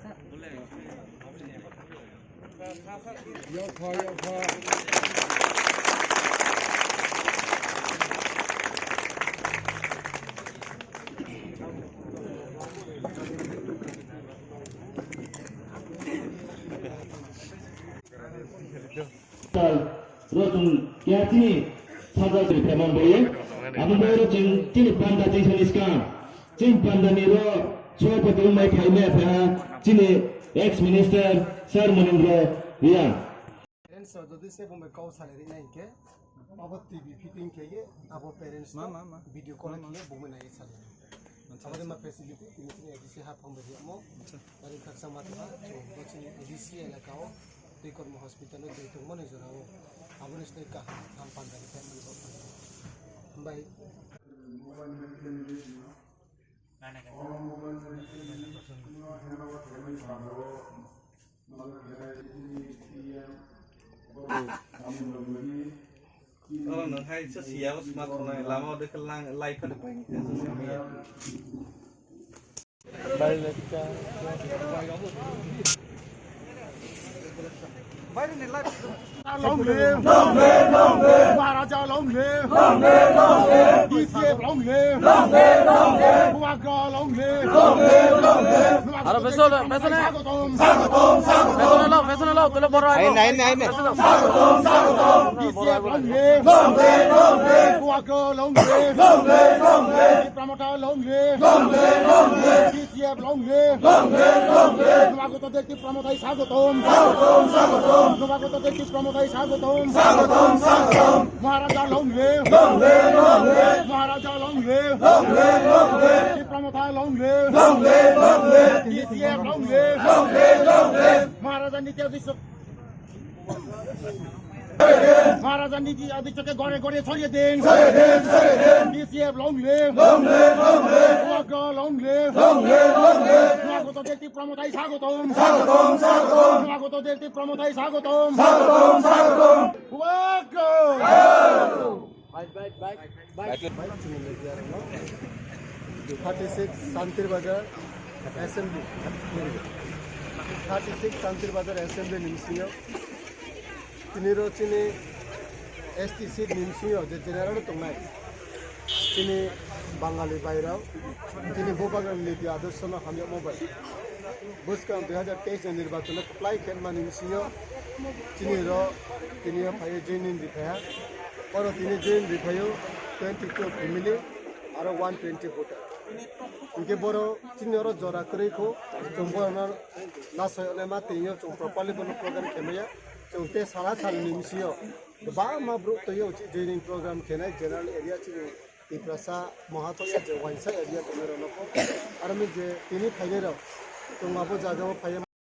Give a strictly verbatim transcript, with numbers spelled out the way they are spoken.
Ro chwng keha chini sajak ri phaimani bagwi, aboni bagwi ro chwng chini panda chini sani swkang, chini panda ni ro sabhapati wngmai phaimaya phaha chini ex minister sir Munindra Reang. Parents rok jodi se bumbai kok salai rinai hinkhe, abo T V fitting khe ye abo parents no video call khe ye bumui nai salai. Abo de ma facility tini chini A D C ha phang bai riyamo. Tari khaksa ma tongma, chwng bo chini A D C elaka o twi kormo hospital o twi tongmani jora o. Aboni sini kaham ham panda ni family bo panda. Hambai. Oro no hai se siya o sma tongnai, lama o dekhe lang, lai phani pai ni khe se samya. Long live! Long live! Long live! Maharaja long live! Long live! Long live! D C F long live! Long live! Long live! Bubagra long live! Long live! Long live! Aro peso, peso na. Swagotom! Swagotom! Swagotom! Peso na lo, peso na lo, tole boro. Ain, ain, ain. Peso na. Swagotom! Swagotom! D C F long live! Long live! Long live! Bubagra long live! Long live! Long live! Tipra Motha long live! Long live! Long live! D C F long live! Long live! Long live! Nobagota Dek Tipra Mothai swagotom! Swagotom! Swagotom! Nobagota Dek Tipra Mothai swagotom! Swagotom! Swagotom! Maharaja long live! Long live! Long live! Maharaja long live! Long live! Long live! Tipra Motha long live! Long live! Long live! D C F long live! Long live! Long live! Maharaja Niti Adi Maharaja Niti Adi চোখে ঘরে ঘরে ছড়িয়ে দিন। ছড়িয়ে দিন, ছড়িয়ে দিন। D C F long live। Long live, long live। Bubagra long live। Long live, long live। নবাগত Dek Tipra Mothai স্বাগতম। স্বাগতম, স্বাগতম। নবাগত Dek Tipra Mothai স্বাগতম। স্বাগতম, স্বাগতম। Bubagra। Thirty six Santir Bazar Assembly, thirty six Santir Bazar Assembly ni bisingo tini ro chini S T seat ni bisingo je general tongnai chini Bangali bhai rok tini Bubagra ni niti adorsho no hamjakma bai bwskang dui hazar teis ni nirbachon no kwplai khe mani bisingo chini ro tini o phaiwi joining ri phaiha. Oro tini join ri phaio twenty two family aro one twenty voter. Hinkhe borok chini oro jora kwrwi kho, chwng borokno nasoi ole ma twiyo, chwng properly bono program khe maya. Chwng tei sala salni bisingo kwbangma borok twiyo, chini joining program khenai general area chini Tiprasa Mohathayo je waisa area tongnairokno kho. Aro je tini phainairok chwng abo jagao phaiya.